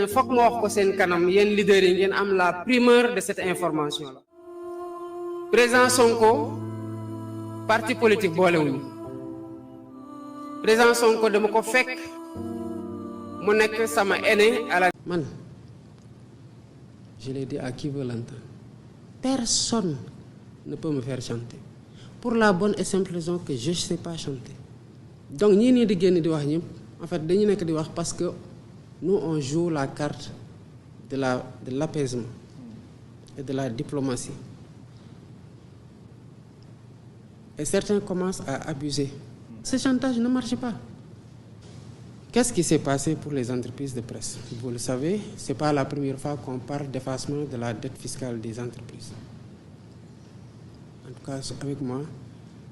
ne foog ma wax ko seen kanam yéen leaders yi ngeen am la primeur de cette information là. Président Sonko parti politique boolewuñu président Sonko dama ko fekk mu nekk sama aîné à la. Man je l'ai dit à qui veut l'entendre, personne ne peut me faire chanter pour la bonne et simple raison que je ne sais pas chanter. Donc ñii nii di génn di wax ñëpp en fait dañu nekk di wax parce que nous on joue la carte de l'apaisement et de la diplomatie. Et certains commencent à abuser. Ce chantage ne marche pas. Qu'est-ce qui s'est passé pour les entreprises de presse? Vous le savez, ce n'est pas la première fois qu'on parle d'effacement de la dette fiscale des entreprises. En tout cas, avec moi,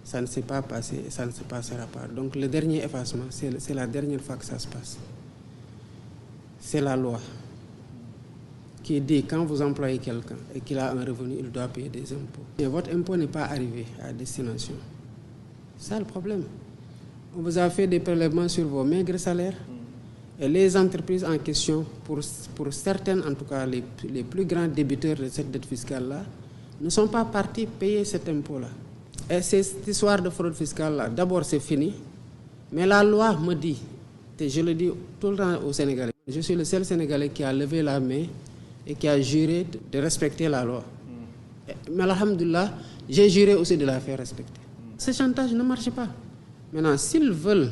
ça ne s'est pas passé et ça ne se passera pas. Donc le dernier effacement, c'est la dernière fois que ça se passe. C'est la loi qui dit quand vous employez quelqu'un et qu'il a un revenu, il doit payer des impôts. Et votre impôt n'est pas arrivé à destination. C'est ça le problème. On vous a fait des prélèvements sur vos maigres salaires et les entreprises en question, pour certaines, en tout cas les plus grands débiteurs de cette dette fiscale-là, ne sont pas partis payer cet impôt-là. Et cette histoire de fraude fiscale-là, d'abord c'est fini, mais la loi me dit, et je le dis tout le temps aux Sénégalais, je suis le seul Sénégalais qui a levé la main et qui a juré de respecter la loi. Mais alhamdoulilah, j'ai juré aussi de la faire respecter. Ce chantage ne marche pas. Maintenant, s'ils veulent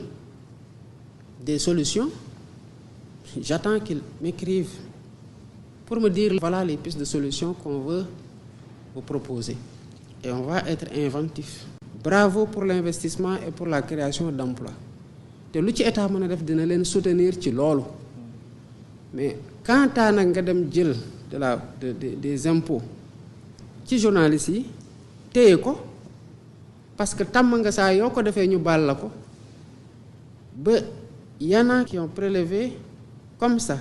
des solutions, j'attends qu'ils m'écrivent pour me dire voilà les pistes de solutions qu'on veut vous proposer. Et on va être inventif. Bravo pour l'investissement et pour la création d'emplois. te lu ci état mën a def dina leen soutenir ci loolu mais quand nag nga dem jël des impôts ci journalistes yi téye ko parce que tàmm nga saa yoo ko defee ñu baal la ko ba y en a qui ont prélevé comme ça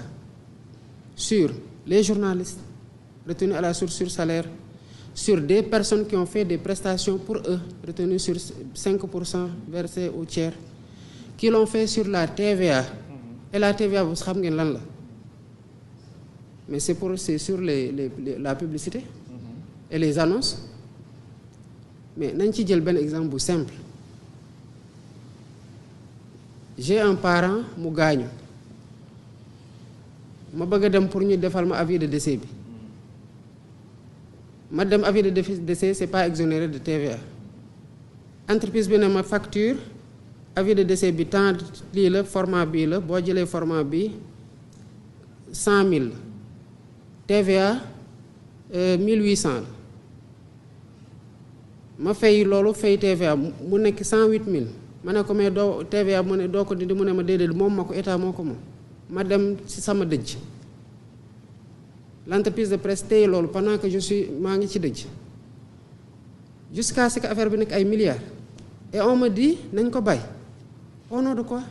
sur les journalistes retenus à la source sur salaire, sur des personnes qui ont fait des prestations pour eux, retenues sur 5% versés au tiers, qui l'ont fait sur la TVA. Et la TVA, vous savez lan la. Mais c'est sur la publicité et les annonces. Mais nañ ci jël benn exemple simple. J'ai un parent mu gaañu ma bëgg a dem pour ñu defal ma avis de décès bi ma dem avis de décès c'est pas exonéré de TVA entreprise bi ne ma facture avis de décès bi temps lii la format bii la boo jëlee format bi 100 000 TVA 1800 la ma fay loolu fay TVA mu nekk 108 000 ma ne ko mais doo TVA mu ne doo ko dindi mu ne ma déedéet moom ma ko état moo ko moom ma dem ci sama dëj l'entreprise de presse téye loolu pendant que maa ngi ci dëj jusqu'à ce que affaire bi nekk ay milliards et on me dit nañ ko bàyyi au nom de quoi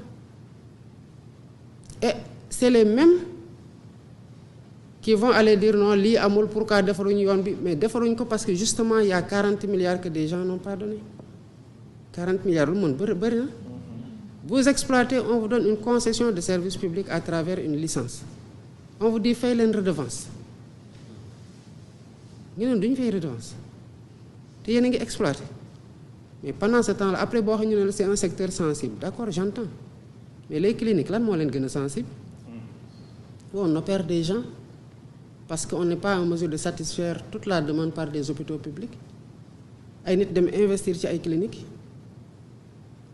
et c'est les mêmes qui vont aller dire non lii amul pourquoi defaruñu yoon bi mais defaruñ ko parce que justement il y a 40 milliards que des gens n'ont pas donné 40 milliards lu mën bëri na vous exploitez, on vous donne une concession de service public à travers une licence. On vous dit fay leen redevance. Ñu ne duñ fay redevance. te yéen a ngi exploité. Mais pendant ce temps-là, après boo xam ne c'est un secteur sensible. D'accord, j'entends. Mais les cliniques, lan moo leen gën a sensible. On opère des gens parce qu'on n'est pas en mesure de satisfaire toute la demande par des hôpitaux publics. Ay nit dem investir ci ay cliniques.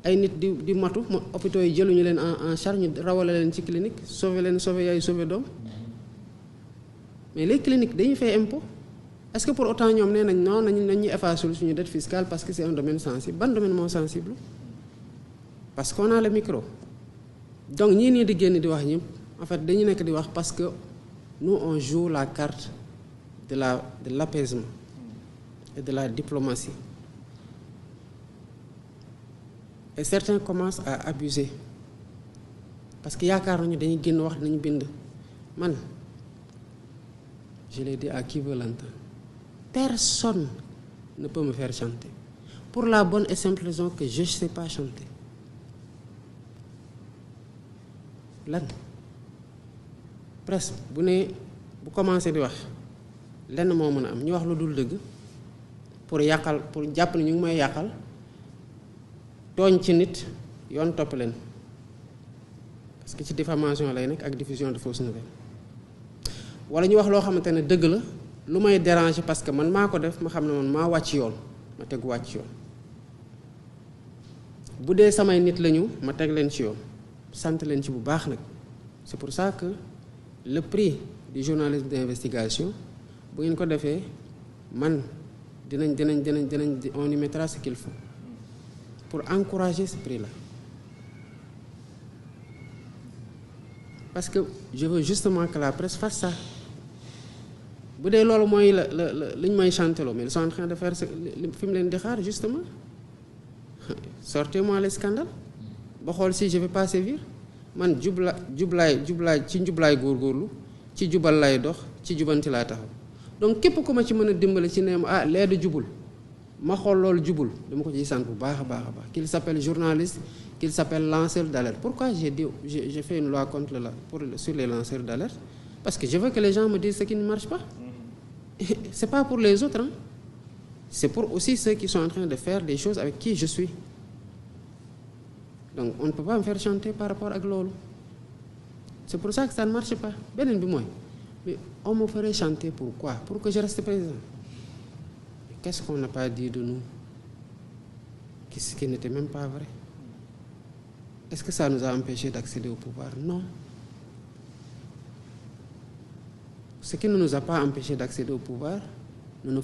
ay nit di matu hôpitaux yi jëluñu leen en charge ñu rawale leen ci clinique sauver yaay sauver doom mais les cliniques dañuy fay impôt est-ce que pour autant ñoom nee nañ non nañu effacer suñu dette fiscale parce que c'est un domaine sensible ban domaine moo sensible parce qu'on a le micro donc ñii nii di génn di wax ñëpp en fait dañu nekk di wax parce que nous on joue la carte de l'apaisement et de la diplomatie. Et certains commencent à abuser parce que yaakaar nañu dañuy génn wax nañu bind man je l'ai dit à qui veut l'entendre personne ne peut me faire chanter pour la bonne et simple raison que je ne sais pas chanter lan presse bu commencé di wax lenn moo mën a am ñu wax lu dul dëgg pour yàqal pour jàpp ne ñu ngi may yàqal tooñ ci nit yoon topp leen parce que ci diffamation lay nekk ak diffusion de fausses nouvelles wala ñu wax loo xamante ne dëgg la lu may déranger parce que man maa ko def ma xam ne man maa wàcc yoon ma teg wàcc yoon bu dee samay nit lañu ma teg leen ci yoon sant leen ci bu baax nag c'est pour ça que le prix du journalisme d'investigation bu ngeen ko defee man dinañ on y mettra ce qu'il faut pour encourager ce prix-là parce que je veux justement que la presse fasse ça bu dee loolu mooy li ñu may chanteloo mais ils sont en train de faire fi mu leen di xaar justement sortez-moi les scandales ba xool si je vais pas sévir man jublaay ci njublaay góorgóorlu ci jubal lay dox ci jubanti laa taxaw donc képp ku ma ci mën a dimbale ci ne ma lee du jubul ma xool loolu jubul dama ko ciy sant bu baax a baax qu'il s'appelle journaliste qu'il s'appelle lanceur d'alerte pourquoi j'ai fait une loi contre sur les lanceurs d'alerte parce que je veux que les gens me disent ce qui ne marche pas c'est pas pour les autres c'est pour aussi ceux qui sont en train de faire des choses avec qui je suis donc on ne peut pas me faire chanter par rapport ak loolu c'est pour ça que ça ne marche pas beneen bi mooy mais on me ferait chanter pourquoi pour que je reste président qu'est-ce qu'on n'a pas dit de nous qui n'était même pas vrai est-ce que ça nous a empêché d'accéder au pouvoir? Non. Ce qui ne nous a pas empêché d'accéder au pouvoir ne nous